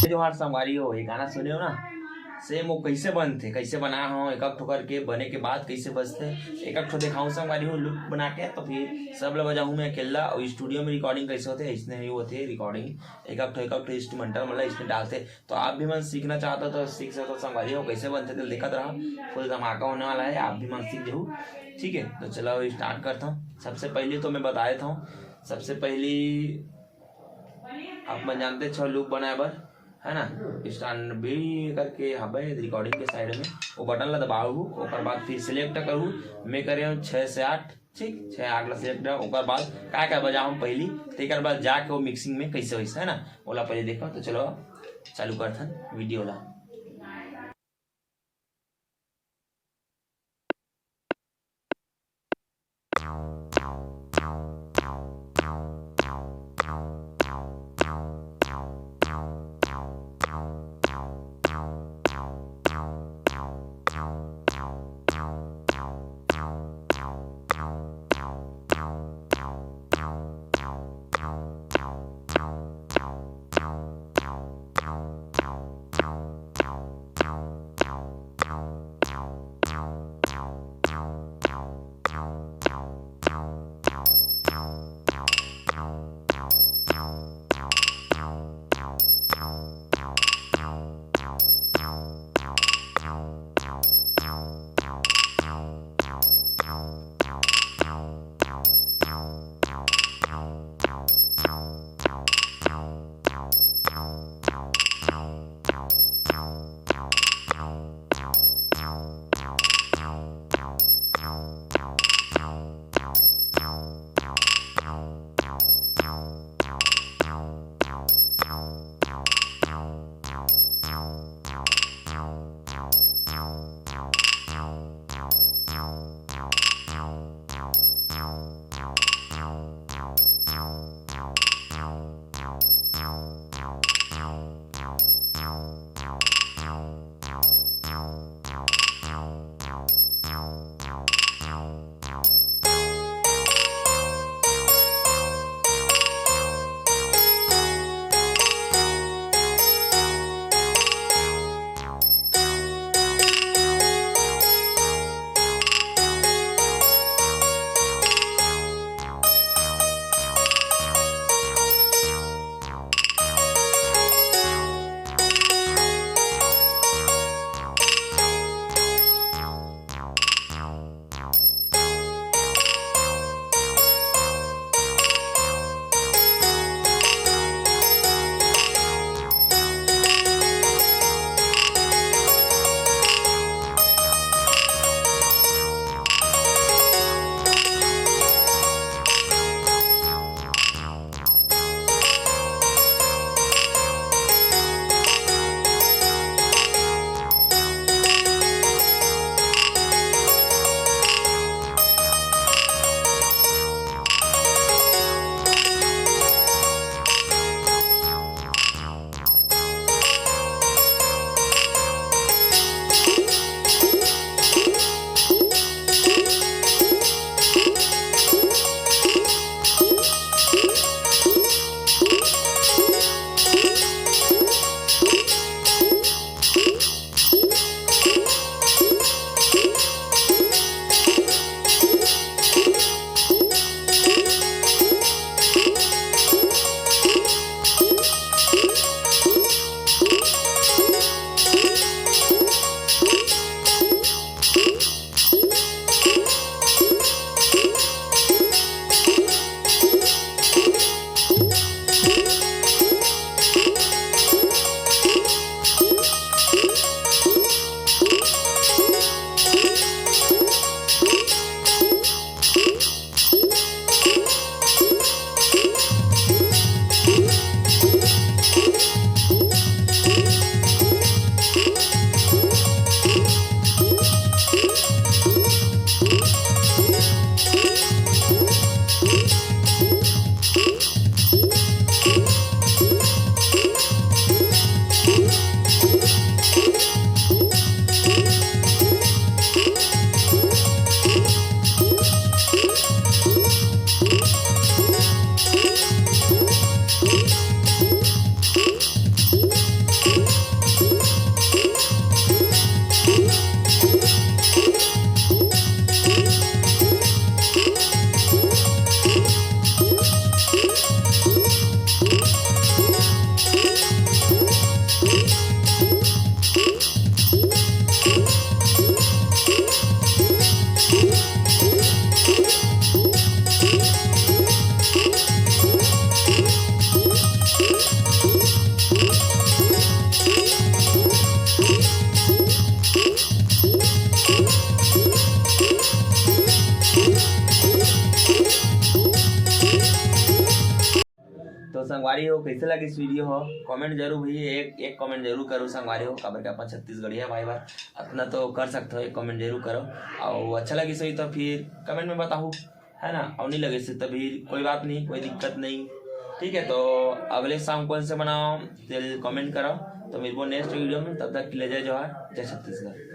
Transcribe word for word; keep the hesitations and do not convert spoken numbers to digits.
जोहार संगवारी हो, ये गाना सुने हो ना, सेम वो कैसे बनथे, कैसे बनाए हो, एक एक ठो करके बने के बाद कैसे बजथे, एक एक ठो देखाऊं संगवारी हो लुक बना के। तो फिर सब ला बजाऊं मैं अकेला, और स्टूडियो में रिकॉर्डिंग कैसे होथे, इसने ही होथे रिकॉर्डिंग, एक एक ठो एक एक ठो इंस्ट्रूमेंटल मतलब इसमें डालथे। तो आप भी मन सीखना चाहते हो तो सीख सकते हो संगवारी हो, कैसे बनथे तो देखत रहा, फुल धमाका होने वाला है, आप भी मन सीख जाहू। ठीक है, तो चलो स्टार्ट करता हूँ। सबसे पहले तो मैं बता देता हूँ, सबसे पहली आप मन जानते छो लूप बनाए बर, है ना, स्टैंड बी करके हबे रिकॉर्डिंग के साइड में, वो बटन ला दबाहू, ओकर बाद फिर सिलेक्ट करहू। मैं करे हूँ छः से आठ, ठीक, छः आठ ला सिलेक्ट करहूँ। ओकर बाद का का बजाहूँ पहली, तेकर बाद जाके वो मिक्सिंग में कैसे होइस, है ना, ओला पहले देखो। तो चलो चालू करथन वीडियो ला। भाई हो, कैसे लगिस वीडियो हो? कमेंट जरूर भाई, एक एक कमेंट जरूर करो संगवारी हो, काबर के अपन छत्तीसगढ़िया भाई बार अतना तो कर सकते हो, एक कमेंट जरूर करो। और अच्छा लगिस होही तो फिर कमेंट में बताओ, है ना? और नहीं लगिस होही तभी कोई बात नहीं, कोई दिक्कत नहीं। ठीक है, तो अगले शाम कौन से बनाओ, तेल कमेंट करो। तो मिलबो नेक्स्ट वीडियो में, तब तक के लिए जय जोहार, जय छत्तीसगढ़।